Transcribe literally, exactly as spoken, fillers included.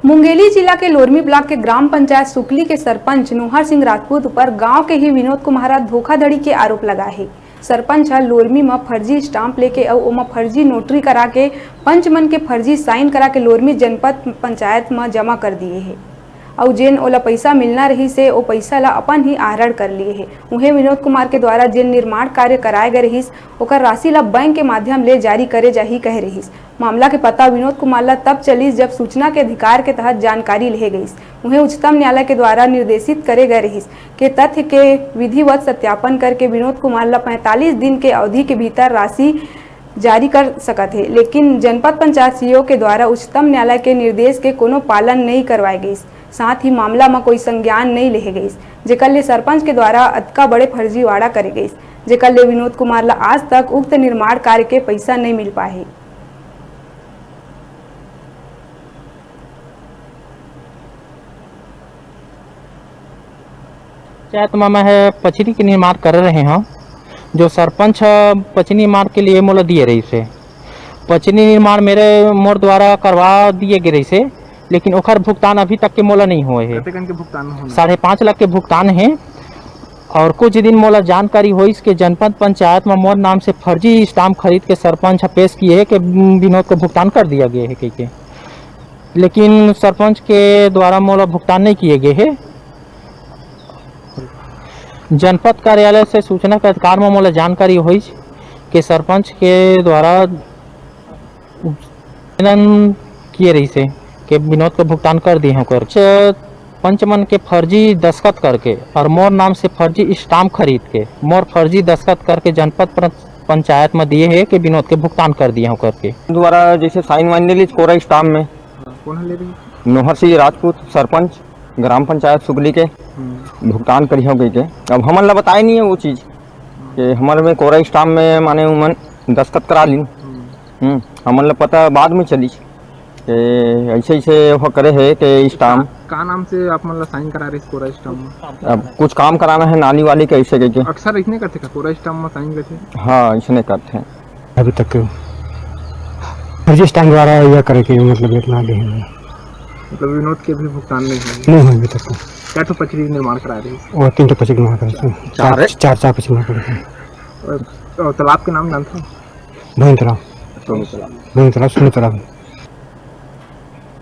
मुंगेली जिला के लोरमी ब्लॉक के ग्राम पंचायत सुकली के सरपंच नोहर सिंह राजपूत ऊपर गांव के ही विनोद कुमार ह धोखाधड़ी के आरोप लगाए हे। सरपंच ह लोरमी म फर्जी स्टाम्प लेके अउ ओमा फर्जी नोटरी करा के पंच मन के फर्जी साइन करा के लोरमी जनपद पंचायत म जमा कर दिए हे। अउ जेन ओला पइसा मिलना रहिस हे, ओ पइसा ला अपन ही आहरण कर लिए हे। उहें विनोद कुमार के द्वारा जेन निर्माण कार्य कराए गए रहिस, ओकर राशि ला बैंक के माध्यम ले जारी करे जाही कहे रहिस। मामला के पता विनोद कुमार ला तब चलिस, जब सूचना के अधिकार के तहत जानकारी लेहे गइस। उहें उच्चतम न्यायालय के द्वारा निर्देशित करे गए रहिस के तथ्य के विधिवत सत्यापन करके विनोद कुमार ला पैंतालीस दिन के अवधि के भीतर राशि जारी कर सकत हे, लेकिन जनपद पंचायत सीईओ के द्वारा उच्चतम न्यायालय के निर्देश के कोनो पालन नइ करवाए गइस। साथ ही मामला म कोई संज्ञान नइ लेहे गइस, जेकर ले सरपंच के द्वारा अतका बड़े फर्जीवाड़ा करे गइस, जेकर ले विनोद कुमार ला आज तक उक्त निर्माण कार्य के पइसा नइ मिल पाए हे। पंचायत म मैं ह पचरी के निर्माण करे रहे हव, जो सरपंच ह पचरी निर्माण के लिए मोला दिए रहिस हे। पचरी निर्माण मेरे, मोर द्वारा करवा दिए गे रहिस हे, लेकिन ओखर भुगतान अभी तक के मोला नइ होए हे। कतेकन के भुगतान होना? साढ़े पाँच लाख के भुगतान हे। और कुछ दिन मोला जानकारी होइस के जनपद पंचायत म मोर नाम से फर्जी स्टाम्प खरीद के सरपंच ह पेश किए हे के विनोद को भुगतान कर दिया गया है कहिके, लेकिन सरपंच के द्वारा मोला भुगतान नहीं किए गए हे। जनपद कार्यालय से सूचना के अधिकार म मोला जानकारी होइस के सरपंच के द्वारा आवेदन किए रहिस हे के विनोद को भुगतान कर दिए हों कर। पंच मन के फर्जी दस्खत करके और मोर नाम से फर्जी स्टाम्प खरीद के, मोर फर्जी दस्खत करके जनपद प्र-, पंचायत म दिए हे के विनोद के भुगतान कर दिए हों करके। द्वारा जैसे साइन वाइन ले लीज कोरा स्टाम्प में। हाँ, कौन ले रही? नोहर सिंह राजपूत, सरपंच, ग्राम पंचायत सुकली के। हम्म। भुगतान करिहो कहिके। अब हमन ला बताए नहीं है वो चीज, कि हमर में कोरा स्टाम्प में माने उमन दस्खत करा लीन। हम्म। हम्म, हमन ला पता बाद में चलिस, कि ऐसे, ऐसे वो करे हे कि स्टाम्प। का नाम से आप मन ला साइन करा रहे कोरा स्टाम्प में? अब कुछ काम कराना है नाली वाली के, ऐसे कहिके। अक्सर इसने करथे का, कोरा स्टाम्प में साइन करथे? हाँ, इसने करथे। अभी तक फर्जी स्टाम्प द्वारा यह करे के मतलब इतना भी है। मतलब विनोद के भी भुगतान नहीं हुआ? नहीं हुआ अभी तक। क्या तो पचरी निर्माण करा रही? वो तीन तो पचरी निर्माण करे थे। चार है? चार, चार पचरी निर्माण करे थे। और, और तालाब के नाम जानते हो? भैन तालाब। सोनी तालाब। भैन तालाब, सोनी तालाब।